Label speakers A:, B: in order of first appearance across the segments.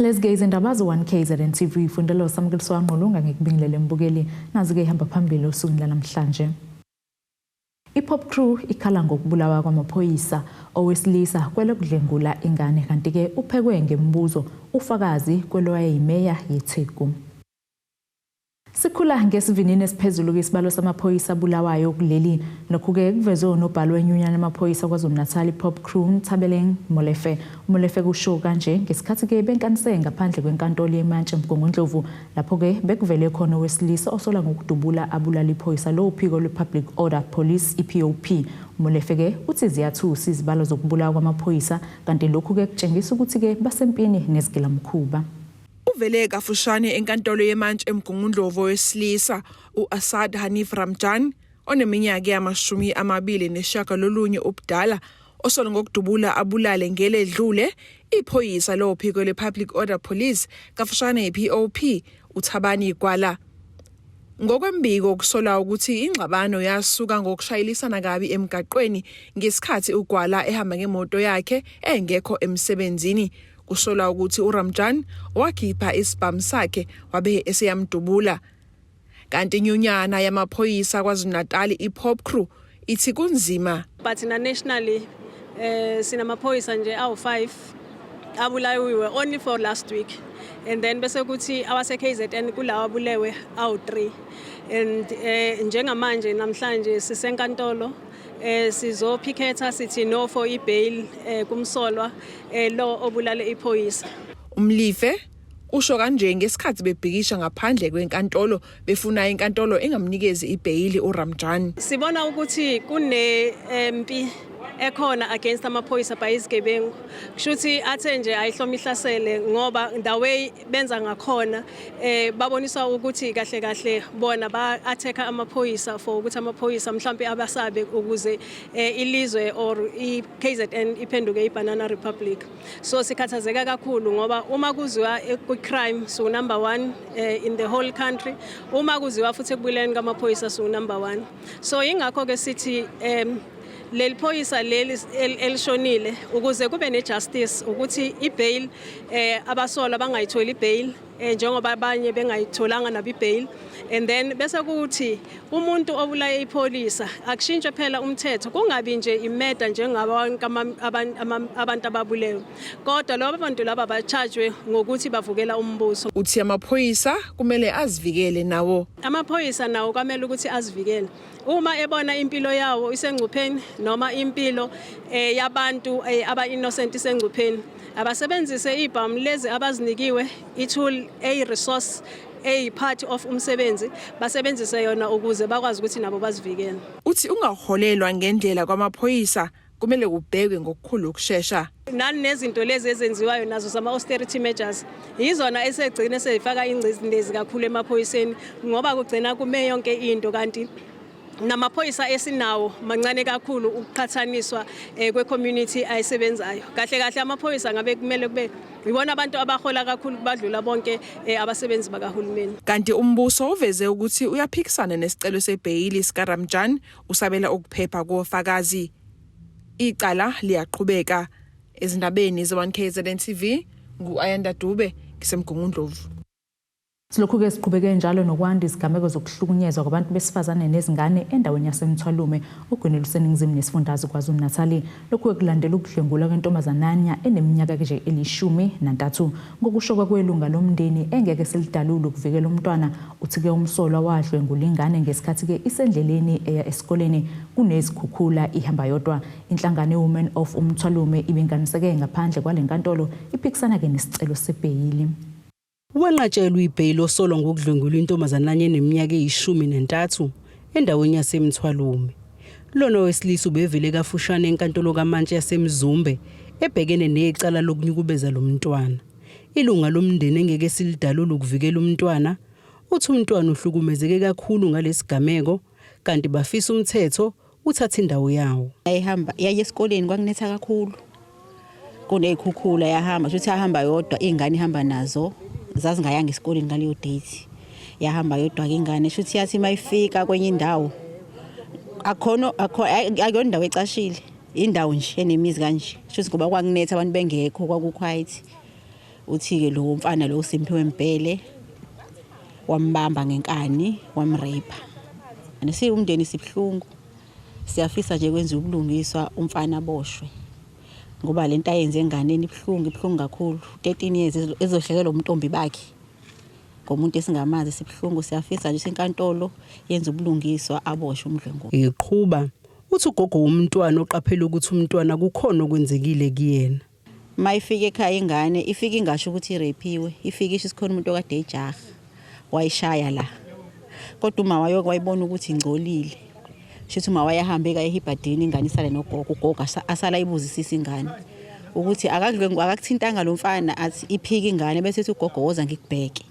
A: Lezi-ke izindaba ze-1 KZN TV fundela uSamukeliswa Ngqulunga ngikubingelele mbukeli. Nazi-ke ihamba phambili osukwini lanamhlanje. I-POPCRU ikhala ngokubulawa kwamaphoyisa owesilisa kwelokudlengula ingane, kanti-ke uphekwe ngemibuzo ufakazi kwelowayeyimeya yeTheku. Sikhula ngesivinini esiphezulu isibalo samaphoyisa abulawayo kuleli. Lokhu-ke kuvezwe unobhala wenyunyana yamaphoyisa KwaZulu-Natal i-POPCRU, Nthabeleng Molefe. UMolefe kusho kanje ngesikhathi-ke benkanise ngaphandle kwenkantolo yeMantshi eMgungundlovu, lapho-ke bekuvele khona owesilisa osola ngokudubula abulala iphoyisa lophiko lwe-Public Order Police, i-POP. UMolefe-ke uthi ziyathusa izibalo zokubulawa kwamaphoyisa, kanti lokhu-ke kutshengisa ukuthi-ke basempini nezigilamkhuba.
B: Uvele kafushane enkantolo yeMantshi eMgungundlovu owesilisa u-Asad Hanif Ramjan oneminyaka eyama-29 ubudala osola ngokudubula abulale ngeledlule iphoyisa lophiko le-Public Order Police, kafushane i-POP, uThabani Gwala. Ngokwembiko kusolwa ukuthi ingxabano yasuka ngokushayelisana kabi emgaqweni ngesikhathi uGwala ehamba ngemoto yakhe engekho emsebenzini. Kusolwa ukuthi uRamjan wakhipha isibhamu sakhe wabe eseyamdubula. Kanti inyunyana yamaphoyisa KwaZulu-Natal i-POPCRU ithi kunzima.
C: But na nationally sinamaphoyisa nje awu-5 abulawiwe only for last week, and then bese kuthi awase KZN kulawa abulewe awu-3. And njengamanje namhlanje sisenkantolo, sizophikhetha sithi no for i-bail kumsolwa lo obulale iphoyisa.
B: UMolefe usho kanje ngesikhathi bebhikisha ngaphandle kwenkantolo befuna inkantolo engamnikezi ibheyili uRamjan.
C: Sibona ukuthi kune mpi ekhona against amaphoyisa by izigebengu. Kushuthi athe nje ayihloma ihlasele, ngoba the way benza ngakhona babonisa ukuthi kahle kahle bona ba attack amaphoyisa for ukuthi amaphoyisa mhlambe abasabe ukuze ilizwe or i-KZN iphenduke i-banana republic. So sikhathazeka kakhulu ngoba uma kuziwa kwi-crime su number 1 in the whole country, uma kuziwa futhi ekubuleni kwamaphoyisa su number 1. So ingakho ke sithi leli phoyisa leli elishonile, ukuze kube ne-justice, ukuthi i-bail abasolwa bangayitholi i-bail njengoba abanye bengayitholanga nabo i-bail, and then bese kuthi umuntu obulaya ipholisa akushintshwe phela umthetho, kungabi nje i-murder njengabo wonke abantu ababulewe, kodwa laba bantu laba ba-charge ngokuthi bavukela umbuso.
B: Uthi amaphoyisa kumele azivikele nawo.
C: Amaphoyisa nawo kwamele ukuthi azivikele uma ebona impilo yawo isengcupheni noma impilo yabantu aba innocent isengcupheni. Abasebenzise ibhamu lezi abazinikiwe, i-tool eyi-resource eyi-part of umsebenzi, basebenzise yona ukuze bakwazi ukuthi nabo bazivikele.
B: Uthi ungaholelwa ngendlela kwamaphoyisa kumele kubhekwe ngokukhulu ukushesha.
C: Nani nezinto lezi ezenziwayo nazo zama-austerity measures yizona esegcine seyifaka ingcindezi kakhulu emaphoyiseni, ngoba kugcina kume yonke into, kanti namaphoyisa esinawo mancane kakhulu ukuqhathaniswa kwe-community ayisebenzayo. Kahle kahle amaphoyisa ngabe kumele kube ibona abantu abahola kakhulu kubadlula bonke abasebenzi bakahulumeni.
B: Kanti umbuso uveze ukuthi uyaphikisana nesicelo sebheyili sikaRamjan, usabela ukuphepha kofakazi. Icala liyaqhubeka. Ezindabeni ze-1 KZN TV, ngu-Ayanda Dube, ngiseMgungundlovu.
A: Silokhu-ke siqhubeke njalo nokwanda izigameko zokuhlukunyezwa kwabantu besifazane nezingane endaweni yaseMthwalume, ogwini luseningizimu nesifundazwe KwaZulu-Natali. Lokhu-ke kulandela ukudlwengulwa kwentombazananya eneminyaka nje eli-13. Ngokusho kwelunga lomndeni engeke selidalule ukuvikela umntwana, uthi-ke umsolwa wadlwengula ingane ngesikhathi-ke isendleleni eya esikoleni kunezikhukhula, ihamba yodwa. Inhlangano ye-Women of Umthwalume ibinganiseke ngaphandle kwale nkantolo iphikisana-ke nesicelo sebheyili.
D: Wenqatshelwe ibheyili osolwa ngokudlwengula intombazananya eneminyaka eyi-13 endaweni yaseMthwalume. Lona wesilisa ubevele kafushane enkantolo kamantshi yaseMzumbe ebhekene necala lokunyukubeza lo mntwana. Ilunga lomndeni engeke silidalule ukuvikela umntwana uthi umntwana uhlukumezeke kakhulu ngalesigameko, kanti bafisa umthetho uthathe indawo yawo.
E: Yayihamba yaye esikoleni, kwakunetha kakhulu, kuney'khukhula, yahamba shuthi yahamba yodwa iy'ngane, ihamba nazo, zazingayanga esikoleni ngaleyo date. Yahamba yodwa-ke ingane, shuthi yathi uma ifika kwenye indawo, akhono akuyona indawo ecashile, indawo nje enemizi kanje, shuthi ngoba kwakunetha, abantu bengekho, kwaku-quiet. Uthi-ke lowo mfana lo uSimphiwe Mbhele wambamba ngenkani wamrape. Siwumndeni sibuhlungu, siyafisa nje kwenziwe ubulungiswa umfana aboshwe ngoba lento ayenze enganeni ibuhlungu, ibuhlungu kakhulu. 13 years ezohlekelwa ubuntombi bakhe ngomuntu esingamazi, sibuhlungu. Siyafisa nje inkantolo yenze ubulungiswa aboshwe umdlwenguli.
D: Eqhuba uthi ugogo womntwana oqaphela ukuthi umntwana kukhona okwenzekile kuyena.
E: Uma ifika ekhaya ingane ifike ingasho ukuthi irepiwe, ifike isho sikhona umuntu okade ejaha wayishaya la, kodwa uma wayo wayibona ukuthi ingcolile, shuthi uma wayahambe kaye ehibhadini ingane isale nogogo. Ugogo asala ayibuzisisa ingane ukuthi akakuthintanga lo mfana, athi iphike ingane, bese ethi ugogo woza ngikubheke,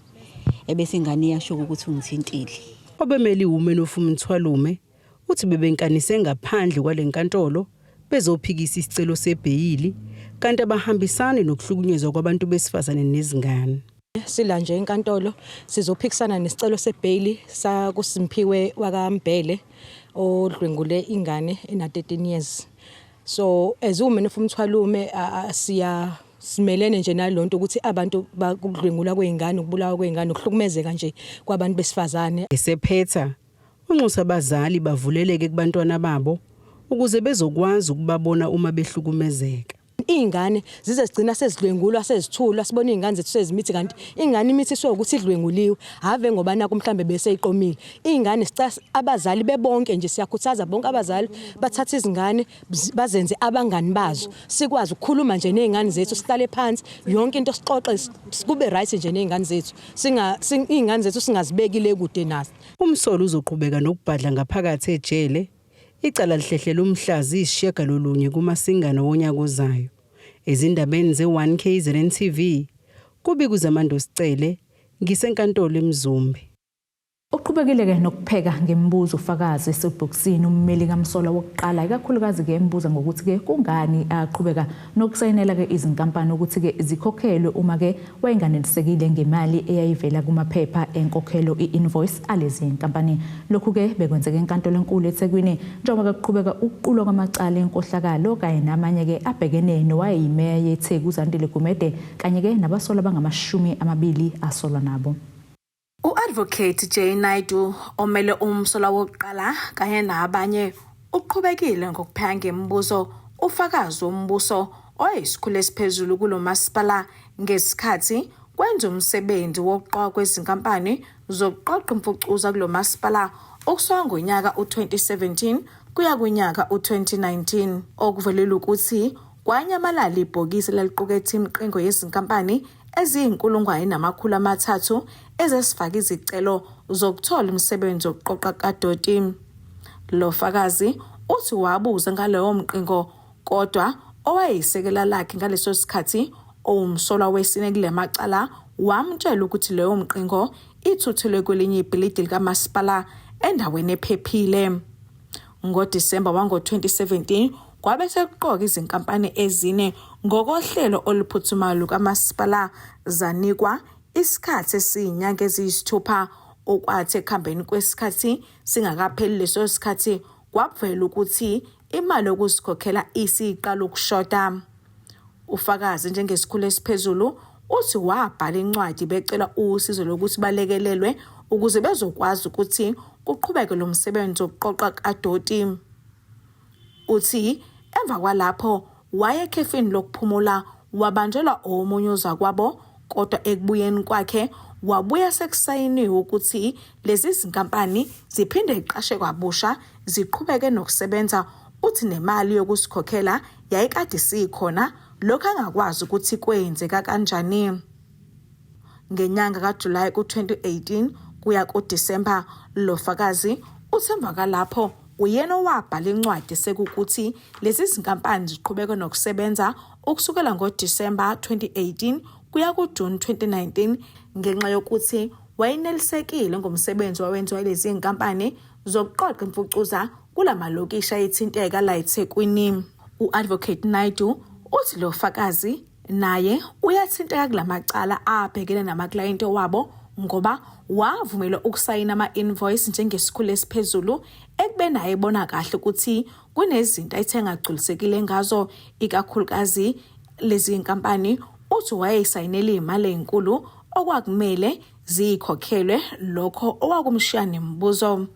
E: ebese ingane iyasho ukuthi ungithintile.
D: Obemeli Women of Mthwalume uthi bebenkanise ngaphandle kwalenkantolo bezophikisa isicelo sebheyili kanti abahambisani nokuhlukunyezwa kwabantu besifazane nezingane.
C: Sila nje enkantolo sizophikisana nesicelo sebheyili sakuSimphiwe wakaMbhele odlwengule ingane ena 13 years. So as uWomen of Mthwalume siya simelene nje nalonto ukuthi abantu bakudlwengula kwezingane, ukubulawa kwezingane, ukuhlukumezeka nje kwabantu besifazane.
D: Esephetha unxusa abazali bavuleleke kubantwana babo ukuze bezokwazi ukubabona uma behlukumezeka.
C: Iy'ngane zize zigcina sezidlwengulwa, sezithulwa, sibone iy'ngane zethu sezimithi, kanti ingane imithiswe ukuthi idlwenguliwe, ave ngoba naku mhlambe beseyiqomile. Iy'ngane sicela abazali bebonke nje, siyakhuthaza bonke abazali bathathe izingane bazenze abangani bazo, sikwazi ukukhuluma nje ney'ngane zethu, sihlale phansi yonke into sixoxe, kube right nje ney'ngane zethu, iy'ngane zethu singazibeki le kude nazo.
D: Umsolo uzoqhubeka nokubhadla ngaphakathi ejele. Icala lihlehlela umhla ziyisishiyagalolunye kuMasingana wonyaka ozayo. Ezindabeni ze-1 KZN TV, kubika uZamando Sicele, ngisenkantolo eMzumbe.
A: Uqhubekile-ke nokupheka ngemibuzo ufakazi esebhokisini ummeli kamsolwa wokuqala, ikakhulukazi-ke embuza ngokuthi-ke kungani aqhubeka nokusayinela-ke izinkampani ukuthi-ke zikhokhelwe uma-ke wayenganelisekile ngemali eyayivela kumaphepha enkokhelo i-invoice alezi nkampani. Lokhu-ke bekwenzeka enkantolo enkulu eThekwini njengoba kuqhubeka ukuqulwa kwamacala enkohlakalo kanye namanye-ke abhekene nowayeyimeya yeTheku uZandile Gumede kanye-ke nabasolwa abangama-20 asolwa nabo.
F: U-Advocate Jay Naidoo omele umsolwa wokuqala kanye nabanye uqhubekile ngokupheka ngemibuzo ufakazi wombuso oyisikhulu esiphezulu kulo masipala ngesikhathi kwenza umsebenzi wokuqokwa kwezinkampani zokuqoqa imfucuza kulo masipala ukusuka ngonyaka u-2017 kuya kunyaka u-2019, okuvelele ukuthi kwanyamalala ibhokisi elaliqukethe imiqingo yezinkampani eziyi-3,300 ezesifaka izicelo zokuthola umsebenzi wokuqoqa kadoti. Lo fakazi uthi wabuza ngalowo mqingo, kodwa owayeyisekela lakhe ngaleso sikhathi, owumsolwa wesine kule macala, wamtshela ukuthi leyo mqingo ithuthelwe kwelinye ibhilidi likamasipala endaweni ephephile. NgoDisemba wango-2017 kwabe sekuqoka izinkampani ezine ngokohlelo oluphuthumayo lukamasipala, zanikwa isikhathi esiyinyanga eziyisithupha, okwathi ekuhambeni kwesikhathi singakapheli leso sikhathi kwavela ukuthi imali yokuzikhokhela isiqala ukushoda. Ufakazi njengesikhulu esiphezulu uthi wabhala incwadi becela usizo lokuthi balekelelwe ukuze bezokwazi ukuthi kuqhubeke lo msebenzi wokuqoqa kadoti. Uthi emva kwalapho waye ekhefini lokuphumula, wabanjelwa omunye uzakwabo, kodwa ekubuyeni kwakhe wabuya sekusayiniwe ukuthi lezi zinkampani ziphinde ziqashe kwabusha ziqhubeke nokusebenza. Uthi nemali yokusikhokhela yayikade isikhona, lokho angakwazi ukuthi kwenzeka kanjani. Ngenyanga kaJulayi ku-2018 kuya kuDisemba, lo fakazi uthi emva kwalapho uyena owabhala incwadi sekukuthi lezi zinkampani ziqhubeke nokusebenza ukusukela ngoDisemba 2018 kuya kuJuni 2019 ngenxa yokuthi wayenelisekile ngomsebenzi owenziwa lezi zinkampani zokuqoqa imfucuza kula malokishi ayethinteka la eThekwini. U-Advocate Naidoo uthi lo fakazi naye uyathinteka kulamacala abhekene namaklayenti wabo ngoba wavumelwa ukusayina ama-invoice njengesikhulu esiphezulu ekubeni naye ebona kahle ukuthi kunezinto ayithe engagculisekile ngazo, ikakhulukazi lezi nkampani uthi wayesayinele imali ezinkulu okwakumele zikhokhelwe lokho owakumshiya nemibuzo.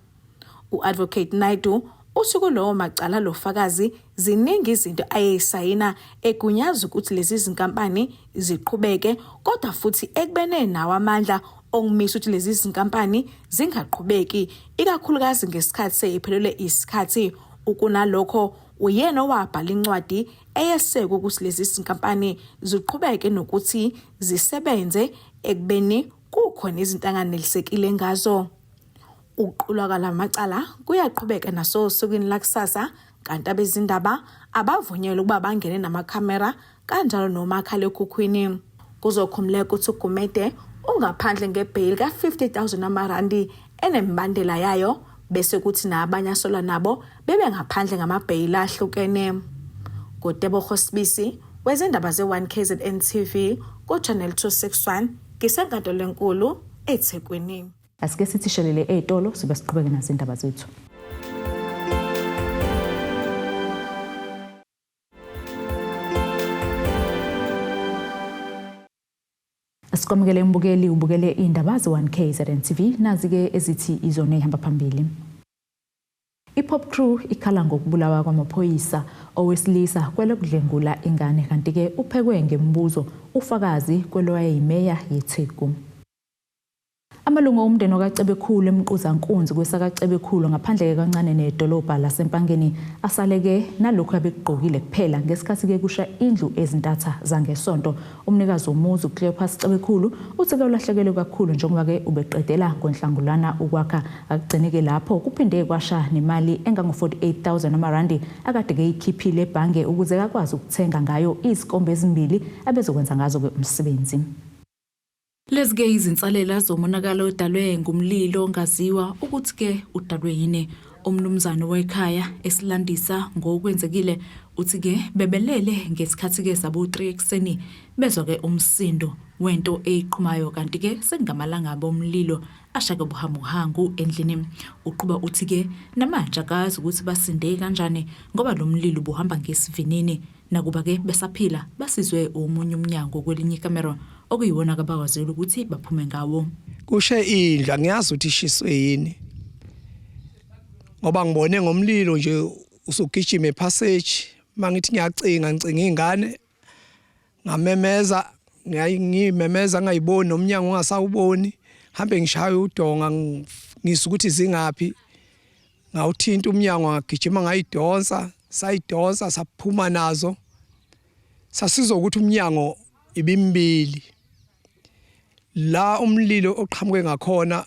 F: U-Advocate Naidu uthi kulowo macala lo fakazi ziningi izinto ayeyisayina egunyaza ukuthi lezi zinkampani ziqhubeke kodwa futhi ekubene nawo amandla okumisa ukuthi lezi zinkampani zingaqhubeki ikakhulukazi ngesikhathi seyiphelelwe isikhathi. Ukunalokho uyena owabhala incwadi eyeseka ukuthi lezi zinkampani ziqhubeke nokuthi zisebenze ekubeni kukhona izinto anganelisekile ngazo. Ukuqulwa kwalamacala kuyaqhubeka nasosukwini lakusasa kanti abezindaba abavunyelwe ukuba bangene namakhamera kanjalo nomakhalekhukhwini. Kuzokhumuleka ukuthi uGumede ungaphandle ngebheyili ka-50 000 amarandi enemibandela yayo bese kuthi nabanye asolwa nabo bebe ngaphandle ngamabheyili ahlukene. NguTebogo Sibisi wezindaba ze-1 KZN TV ku-Channel 261 ngisenkantolo enkulu eThekwini.
A: Asike sithi shelele ey'tolo sibe siqhubeke nazo indaba zethu. Asikwamukele umbukeli ubukele indaba ze-1 KZN TV nazi-ke ezithi izona ey'hamba phambili. I-Pop Crew ikhala ngokubulawa kwamaphoyisa owesilisa kwelokudlengula ingane kanti-ke uphekwe ngemibuzo ufakazi kwelowayeyimeya yeTheku. Amalungu omndeni wakaCebekhulu eMquzankunzi kwesakaCebekhulu ngaphandle kancane nedolobha laseMpangeni asaleke nalokhu abekugqokile kuphela ngesikhathi-ke kusha indlu ezintatha zangesonto. Umnikazi womuzi uCleopas Cebekhulu uthi-ke ulahlekelwe kakhulu njengoba-ke ubeqedela ngoNhlangulana ukwakha. Akugcinike lapho kuphinde kwasha nemali engango-48,000 amarandi akade-ke eyikhiphile ebhange ukuze akwazi ukuthenga ngayo izikombe ezimbili abezokwenza ngazo-ke umsebenzi. Lezi-ke izinsalela zomonakalo odalwe ngumlilo ongaziwa ukuthi-ke udalwe yini. Umnumzane wekhaya esilandisa ngokwenzekile uthi-ke bebelele ngesikhathi-ke sabo-3 ekuseni bezwa-ke umsindo wento eyiqhumayo kanti-ke sekungamalanga omlilo ashake buhanguhangu endlini. Uqhuba uthi-ke namanje akazi ukuthi basinde kanjani ngoba lo mlilo ubuhamba ngesivinini. Nakuba-ke besaphila basizwe omunye umnyango kwelinye ikamero okuyiwona abakwazile ukuthi baphume ngawo.
G: Kushe indlu angiyazi ukuthi ishiswe yini ngoba ngibone ngomlilo nje usugijima epassage mangithi ngiyacinga ngicinga ingane ngamemeza ngiyimemeza ngayiboni nomnyango ungasawuboni hambe ngishaya udonga ngizwa ukuthi zingaphi ngawuthinta umnyango ngagijima ngayidonsa sayidonsa saphuma nazo sasizwa ukuthi umnyango ibimbili la umlilo oqhamuke ngakhona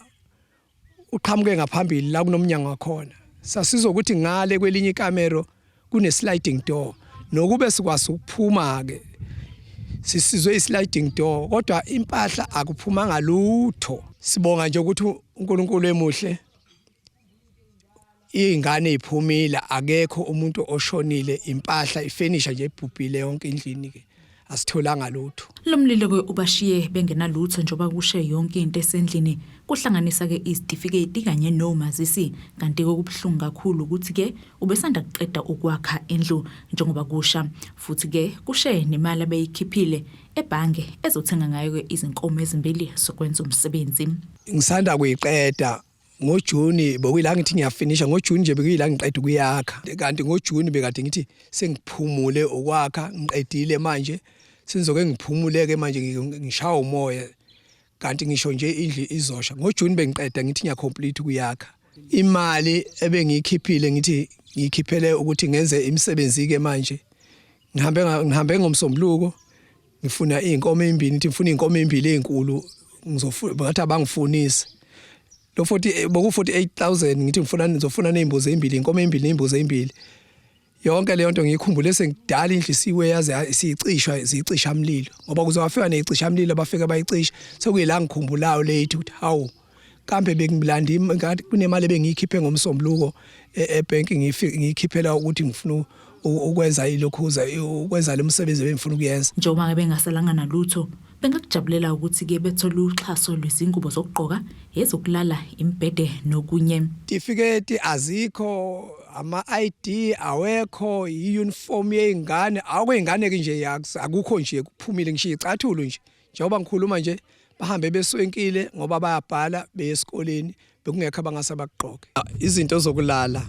G: uqhamuke ngaphambili la kunomnyango wakhona sasizwa ukuthi ngale kwelinye ikamero kune sliding door nokube sikwazi ukuphuma ke sisizwe i-sliding door kodwa impahla akuphumanga lutho. Sibonga nje ukuthi uNkulunkulu emuhle Iy'ngane y'phumile akekho umuntu oshonile impahla ifenisha nje ibhubhile yonke endlini ke asitholanga lutho.
A: Lo mlilo-ke ubashiye bengenalutho njengoba kushe yonke into esendlini kuhlanganisa-ke izitifiketi kanye nomazisi kanti-ke okubuhlungu kakhulu ukuthi-ke ubesanda kuqeda ukwakha indlu njengoba kusha futhi-ke kushe nemali abeyikhiphile ebhange ezothenga ngayo-ke izinkomo ezimbili zokwenza umsebenzi.
G: Ngisanda kuyiqeda ngoJuni bokuyila ngithi ngiyafinisha ngoJuni nje bekuyila ngiqeda ukuyakha kanti ngoJuni bekade ngithi sengiphumule ukwakha ngiqedile manje sengizoke ngiphumuleke manje ngishawa umoya kanti ngisho nje indlu izosha ngoJuni bengiqeda ngithi ngiyacomplete ukuyakha imali ebengiyikhiphile ngithi ngiyikhiphele ukuthi ngenze imisebenzi ke manje ngihambe ngihambe ngomsombuluko ngifuna izinkomo ezimbili ngithi ngifuna izinkomo ezimbili ezinkulu ngizofuna ngathi abangifunise lo 40 boku 48000 ngithi ngifuna ngizofuna nezimbuzi ezimbili inkomo ezimbili nezimbuzi ezimbili yonke leyo nto ngiyikhumbule sengidala indlu isiwe yaze siyicishwa ziyicisha mlilo ngoba kuze wafika nezicisha mlilo abafika bayicisha sekuyila ngikhumbulayo late ukuthi hawu kambe bengilanda ngathi kunemali ebengiyikhiphe ngomsombuluko ebhenki ngiyikhiphela ukuthi ngifuna ukwenza ilokhuza ukwenza lo msebenzi ebengifuna ukuyenza
A: njengoba ke bengasalanga nalutho. Bengakujabulela ukuthi-ke bethole uxhaso lwezingubo zokugqoka, ezokulala, imibhede nokunye.
G: Tifiketi azikho, ama-ID awekho, i-uniform yey'ngane akwey'ngane ke nje akukho nje, kuphumile ngisho iy'cathulo nje. Njengoba ngikhuluma nje bahambe beswenkile ngoba bayabhala beye esikoleni, bekungekho abangase bakugqoke. Izinto zokulala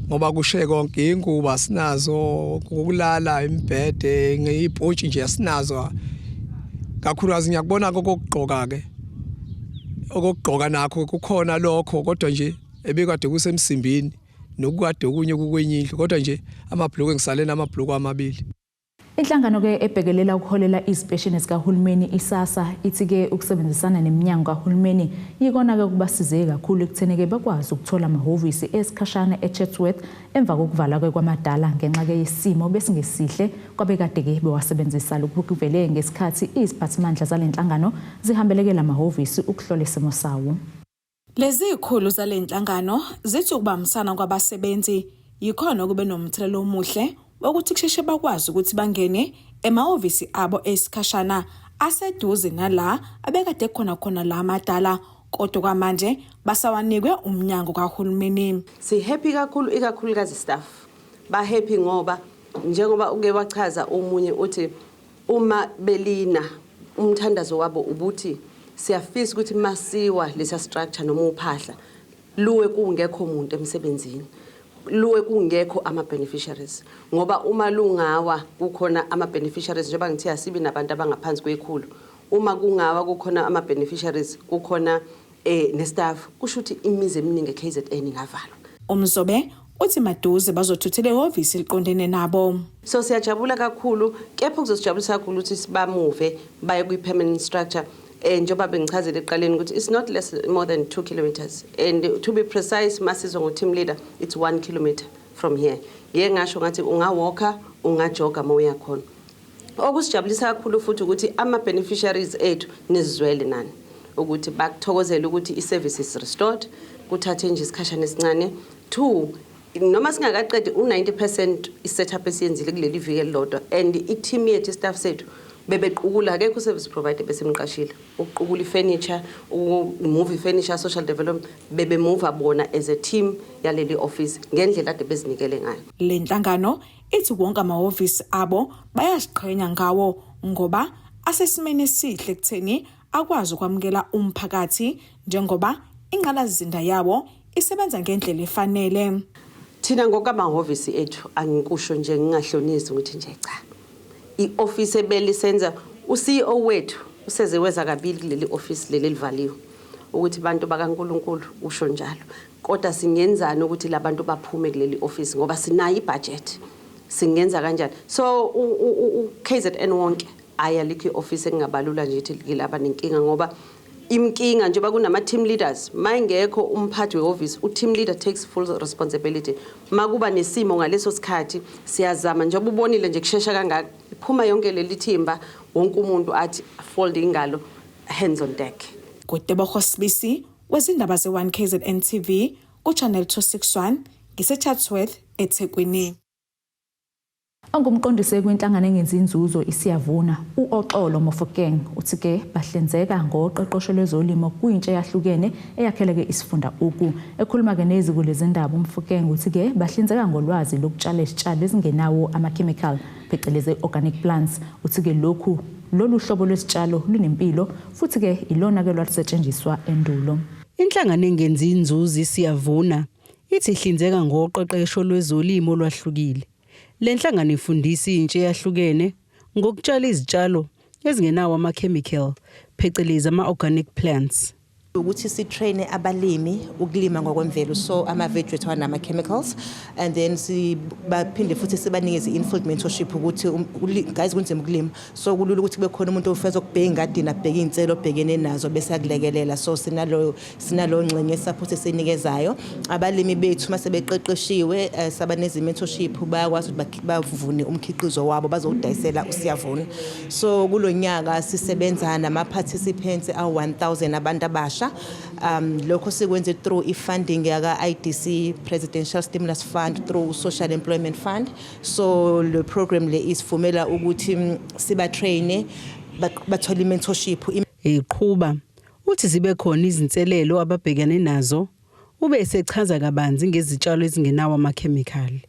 G: ngoba kushe konke, ingubo asinazo, ukulala, imibhede, ngeyipotshi nje asinazo. Kakhulukazi ngiyakubona kokugqoka ke, okokugqoka nakho kukhona lokho, kodwa nje ebekade kusemsimbini nokukade okunye kukwenye indlu, kodwa nje amabhuluku ngisale namabhuluku amabili.
A: Inhlangano-ke ebhekelela ukuholela izipesheni zikahulumeni iSASSA ithi-ke ukusebenzisana neminyango kahulumeni yikona-ke kubasize kakhulu ekutheni-ke bakwazi ukuthola amahhovisi esikhashana eChatsworth emva kokuvalwa-ke kwamadala ngenxa-ke yesimo besingesihle kwabekade-ke bewasebenzisa. Lokhu kuvele ngesikhathi iziphathimandla zale nhlangano zihambelekela amahhovisi ukuhlola isimo sawo.
F: Lezi zikhulu zale nhlangano zithi ukubambisana kwabasebenzi yikhona okube nomthelela omuhle wokuthi kusheshe bakwazi ukuthi bangene emahhovisi abo esikhashana aseduze nala abekade khona khona la amadala, kodwa kwamanje basawanikwe umnyango kahulumeni.
H: Si-happy kakhulu, ikakhulukazi staff ba-happy ngoba njengoba uke wachaza omunye uthi uma belina umthandazo wabo ubuthi siyafisa ukuthi masiwa lesa structure noma uphahla luwe kungekho umuntu emsebenzini, luwe kungekho ama-beneficiaries, ngoba uma lungawa kukhona ama-beneficiaries, njengoba ngithi asibi nabantu abangaphansi kwekhulu, uma kungawa kukhona ama-beneficiaries, kukhona ne-staff, kusho ukuthi imizi eminingi e-KZN ingavalwa.
F: Umzobe uthi maduze bazothuthela ehhovisi eliqondene nabo.
H: So siyajabula kakhulu, kepha kuzosijabulisa kakhulu ukuthi sibamuve baye kwi-permanent structure. Njengoba bengichazile ekuqaleni ukuthi it's not less more than 2 kilometers, and to be precise, masizwa ngo-team leader, it's 1 kilometer from here. Ngiye ngasho ngathi ungawalka, ungajoga uma uya khona. Okusijabulisa kakhulu futhi ukuthi ama-beneficiaries ethu nizizwele nani ukuthi bakuthokozele ukuthi i-service is restored, kuthathe nje isikhashana esincane. Two, noma singakaqedi u-90% i-setup esiyenzile kuleli viki elilodwa, and i-team yethu, i-staff sethu bebequkula, akekho u-service provider besemqashile ukuqukula i-furniture, ukumove i-furniture, social development bebemuva bona as a team yaleli office ngendlela ade bezinikele ngayo.
F: Le nhlangano ithi wonke amahhovisi abo bayaziqhenya ngawo ngoba asesimeni esihle ekutheni akwazi ukwamukela umphakathi njengoba ingqalasizinda yawo isebenza ngendlela efanele.
H: Thina ngokwamahhovisi ethu, angikusho nje ngingahlonisi ukuthi nje cha, i-office ebelisenza u-CEO wethu useze weza kabili kuleli office leli elivaliwe ukuthi bantu bakaNkuluNkulu, usho njalo, kodwa singenzani ukuthi labantu baphume kuleli office ngoba sinayo ibudget, singenza kanjani? So u-KZN wonke ayalikho i-office engingabalula nje ithi ngilaba nenkinga, ngoba imkinga njengoba kunama-team leaders, mayingekho umphathi wehhovisi, u-team leader takes full responsibility. Makuba nesimo ngaleso sikhathi siyazama, njengoba ubonile nje kushesha kangaka iphuma yonke leli thimba, wonke umuntu athi fold ingalo, hands on deck.
F: Kutebogo Sibisi wezindaba ze-1 KZN TV ku-Channel 261 ngiseChatsworth, eThekwini.
A: Ongumqondisi kwinhlangano engenzi inzuzo iSiyavuna, u-Oxolo Mofokeng, uthi-ke bahlinzeka ngoqeqesho lwezolimo kwintsha eyahlukene eyakheleke isifunda ugu. Ekhuluma-ke neziko lezindaba, uMofokeng uthi-ke bahlinzeka ngolwazi lokutshala izitshalo ezingenawo ama-chemical, phecelezi organic plants. Uthi-ke lokhu lolu hlobo lwesitshalo lunempilo futhi-ke ilona-ke lwalusetshenziswa endulo.
D: Inhlangano engenzi inzuzo iSiyavuna ithi ihlinzeka ngoqeqesho lwezolimo olwahlukile. Le nhlangano ifundisa intsha eyahlukene ngokutshala izitshalo ezingenawo ama-chemical, phecelezi ama-organic plants.
E: Ukuthi si-train abalimi ukulima ngokwemvelo, so ama-veg wethu anama-chemicals, and then sibaphinde futhi sibanikeze i-infield mentorship ukuthi guys, kunzima ukulima, so kulula ukuthi kube khona umuntu ofeza ukubheka engadini, abheke iy'nselo obhekene nazo bese akulekelela. So sinalo ngxenye support esiyinikezayo abalimi bethu. Uma sebeqeqeshiwe, sabaneze i-mentorship, bayakwazi ukuthi bavune umkhiqizo wabo bazowudayisela uSiyavuna. So kulo nyaka sisebenza nama-participants awu-1000 abantu abasha. Lokho sikwenze through i-funding yaka-IDC Presidential Stimulus Fund through Social Employment Fund. So le program le isivumela ukuthi siba-traine.
I: Bathola i-mentorship.
D: Eqhuba uthi zibe khona izinselelo ababhekene nazo, ube esechaza kabanzi ngezitshalo ezingenawo amakhemikhali.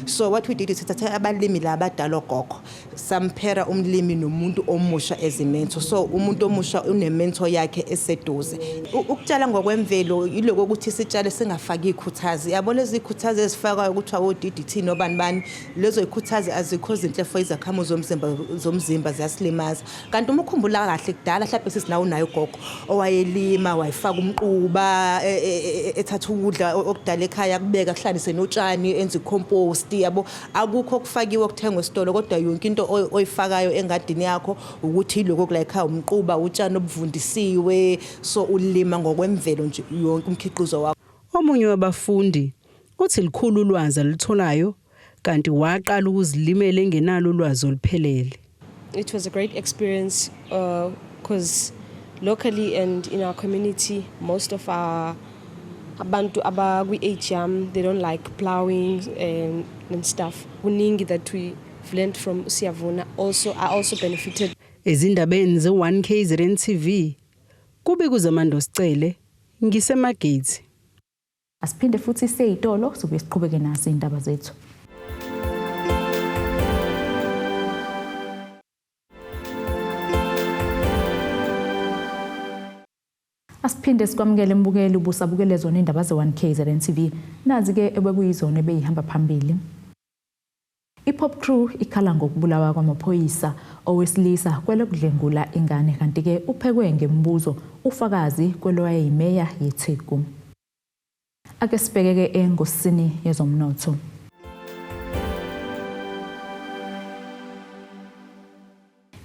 I: So what we did is sithatha abalimi la abadala, ogogo, samphera umlimi nomuntu omusha as mentor. So umuntu omusha une-mentor yakhe eseduze. Ukutshala ngokwemvelo yiloko ukuthi sitshale singafaki ikhuthazi, yabo, lezi zikhuthazi ezifakwayo kuthiwa o-DDT nobani bani. Lezo zikhuthazi azikho zinhle for izakhamuzi zomzimba, ziyasilimaza. Kanti uma ukhumbula kahle kudala, mhlawumbe sisinawo naye ugogo owayelima, wayefaka umquba, ethatha ukudla okudala ekhaya, kubeka kuhlanise notshani, enze i-compost, yabo. Akukho okufakiwe okuthengwa esitolo, kodwa yonke into oyifakayo engadini yakho ukuthi yiloko kula ekhaya, umquba, utshani obuvundisiwe. So ulima ngokwemvelo nje yonke umkhiqizo wakho.
D: Omunye wabafundi uthi likhulu ulwazi alutholayo, kanti waqala ukuzilimela engenalo ulwazi oluphelele.
J: It was a great experience because locally and in our community, most of our abantu abakwi-age yam, they don't like plowing and stuff. Kuningi that we've learned from Siyavuna. Also, I also benefited.
D: Ezindabeni ze-1 KZN TV, kube kuZamando Sicele, ngiseMargate.
A: Asiphinde futhi seyitolo, sobuye siqhubeke nazo indaba zethu. Asiphinde sikwamukele mbukeli, ubusabukele zona indaba ze-1 KZN TV. Nazi-ke ebekuyizona ebeyihamba phambili. I-POPCRU ikhala ngokubulawa kwamaphoyisa owesilisa kwelokudlengula ingane, kanti-ke uphekwe ngemibuzo ufakazi kwelowayeyimeya yeTheku. Ake sibhekeke engosini yezomnotho.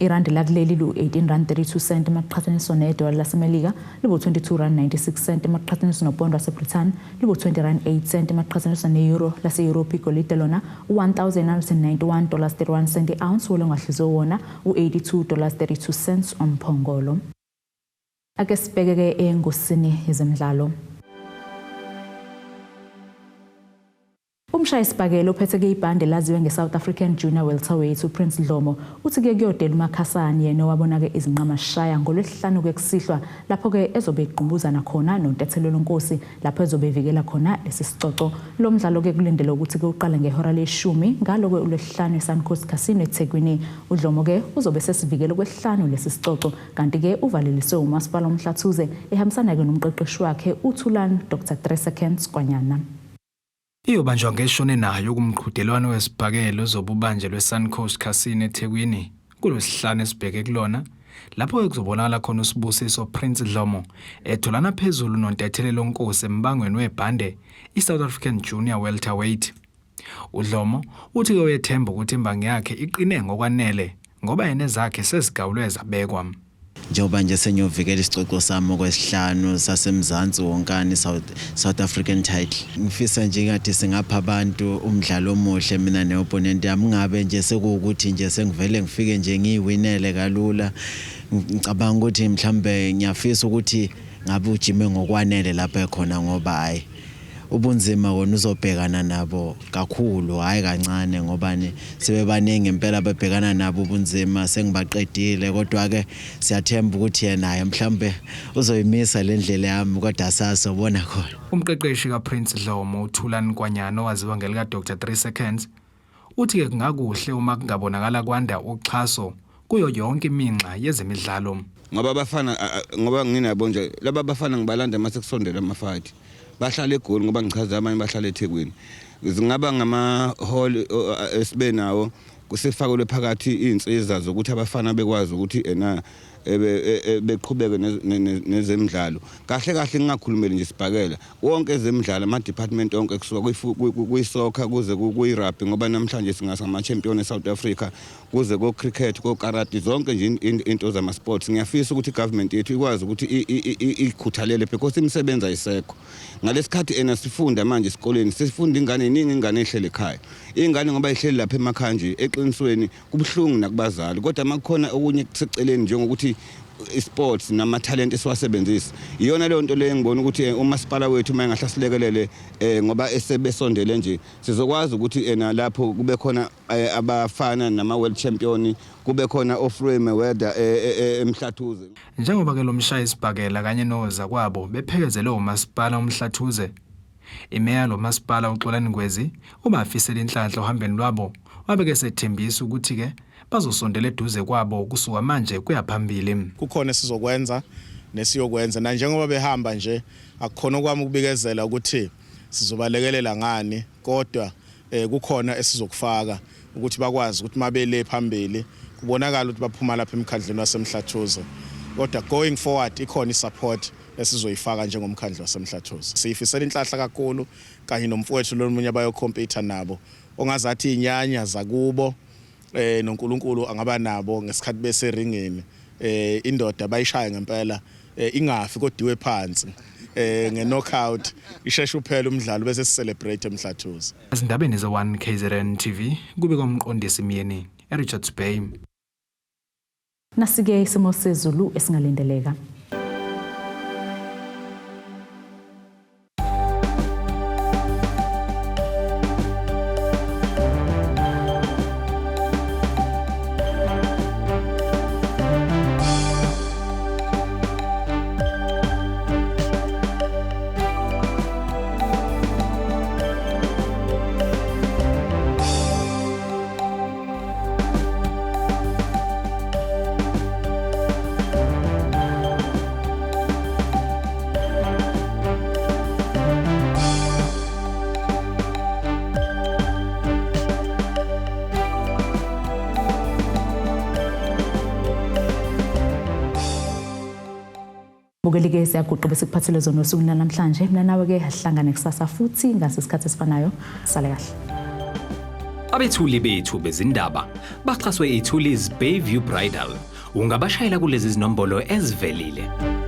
A: Irandi lakuleli lu-18 rand 32 cent emaqhathaniswa nedola laseMelika, libu-22 rand 96 cent emaqhathaniswa nopondo waseBrithani, libu-20 rand 8 cent emaqhathaniswa ne-euro lase-Europe. Igolide lona u-1991 dollars 31 cent i-ounce, wolongahlizwe wona u-82 dollars 32 cents umphongolo. Ake sibhekeke engosini yezemidlalo. Umshayisibhakela ophetheke ibhande laziwe nge-South African Junior Welterweight, uPrince Dlomo, uthi-ke kuyodela uMakhasani yena owabona-ke izinqamashaya ngoLwesihlanu kusihlwa, lapho-ke ezobe eqhumbuzana khona noNtethelelo Nkosi, lapho ezobe evikela khona lesi sicoco. Lo mdlalo-ke kulindele ukuthi-ke uqale ngehora leshumi ngalo-ke uLwesihlanu eSuncoast Casino eThekwini. UDlomo-ke uzobe sesivikele kwesihlanu lesi sicoco, kanti-ke uvaleliswe umasipala uMhlathuze, ehambisana-ke nomqeqeshi wakhe uThulani Dr 3 Seconds Kwanyana.
K: Iyobanjwa ngeshone nayo kumqhudelwano wesibhakela ozobe ubanjelwe Suncoast Casino eThekwini kuLwesihlanu esibheke kulona, lapho kuzobonakala khona uSibusiso Prince Dlomo etholana phezulu noNtethelelo Nkosi embangweni webhande iSouth African Junior Welterweight. UDlomo uthi-ke uyethemba ukuthi imbangi yakhe iqine ngokwanele ngoba yena ezakhe sezigawulwe zabekwa.
L: Njengoba nje sengiyovikela isicoco sami okwesihlanu sasemzansi wonkana, South African title, ngifisa nje ngathi singapha abantu umdlalo omuhle mina ne-opponent yami, ngabe nje sekuwukuthi nje sengivele ngifike nje ngiyiwinele kalula. Ngicabanga ukuthi mhlambe ngiyafisa ukuthi ngabe ujime ngokwanele lapha ekhona, ngoba hayi, ubunzima kona uzobhekana nabo kakhulu, hayi kancane, ngoba ni sebebaningi impela bebhekana nabo ubunzima, sengibaqedile. Kodwa ke siyathemba ukuthi yena mhlambe uzoyimisa le ndlela yami, kodwa sasobona khona.
K: Umqeqeshi kaPrince Dlomo, uThulani Kwanyana, owaziwa ngelika Dr 3 Seconds, uthi-ke kungakuhle uma kungabonakala kwanda uxhaso kuyo yonke iminxa yezemidlalo.
M: Ngoba abafana ngoba nginabo nje laba bafana, ngibalanda mase kusondela ama-fight, bahlala eGoli, ngoba ngichaza abanye bahlala eThekwini. Zingaba ngama-hall esibe nawo, kusefakelwe phakathi iy'nsiza zokuthi abafana bekwazi ukuthi ena beqhubeke nezemidlalo kahle kahle. Ngingakhulumeli nje isibhakela, wonke ezemidlalo, ama-department onke, kusuka kwi-soccer kuze kwi-rugby, ngoba namhlanje singasama-champion e-South Africa, kuze ko-cricket, ko-karate, zonke nje into zama-sports. Ngiyafisa ukuthi i-government yethu ikwazi ukuthi ikhuthalele, because imisebenzi ayisekho ngalesikhathi ena sifunda manje esikoleni, sifunda ingane iningi, ingane ehlele ekhaya, ingane ngoba ihleli lapha emakhaya nje. Eqinisweni kubuhlungu nakubazali, kodwa makukhona okunye kuseceleni njengokuthi Sports nama-talent esiwasebenzisa. Iyona leyo nto leyo engibona ukuthi umasipala wethu uma engahle asilekelele ngoba esebesondele nje, sizokwazi ukuthi nalapho kube khona abafana nama-world champion, kube khona oFloyd Mayweather eMhlathuze.
K: Njengoba ke lo mshayisibhakela kanye nozakwabo bephekezelwe umasipala uMhlathuze, imeya lo masipala uXolani Ngwezi ubafisela inhlanhla ohambeni lwabo, wabe-ke sethembisa ukuthi-ke bazosondela eduze kwabo kusuka manje kuya phambili.
N: Kukhona esizokwenza nesiyokwenza, nanjengoba behamba nje akukhona okwami ukubikezela ukuthi sizobalekelela ngani, kodwa kukhona esizokufaka ukuthi bakwazi ukuthi mabele phambili kubonakala ukuthi baphuma lapha emkhandlweni waseMhlathuze. Kodwa going forward ikhona i-support esizoyifaka njengomkhandlu waseMhlathuze. Siyifisela inhlahla kakhulu kanye nomfowethu lomunye abayokhompyutha nabo, ongazathi inyanya zakubo, noNkulunkulu angaba nabo ngesikhathi beseringini. Indoda bayishaya ngempela, ingafi kodwa iwe phansi nge-knockout, isheshe uphela umdlalo bese si-celebrate eMhlathuze.
K: Ezindabeni ze-1 KZN TV, kube komqondisi Myeni eRichards Bay.
A: Nasike isimo sezulu esingalindeleka. Bukeli-ke, siyaguqa bese kuphathele zona osuku namhlanje. Mina nawe-ke asihlangane kusasa futhi ngase sikhathi esifanayo. Sale kahle.
O: Abethuli bethu bezindaba baxhaswe iThulis Bayview Bridal. Ungabashayela kulezi zinombolo ezivelile.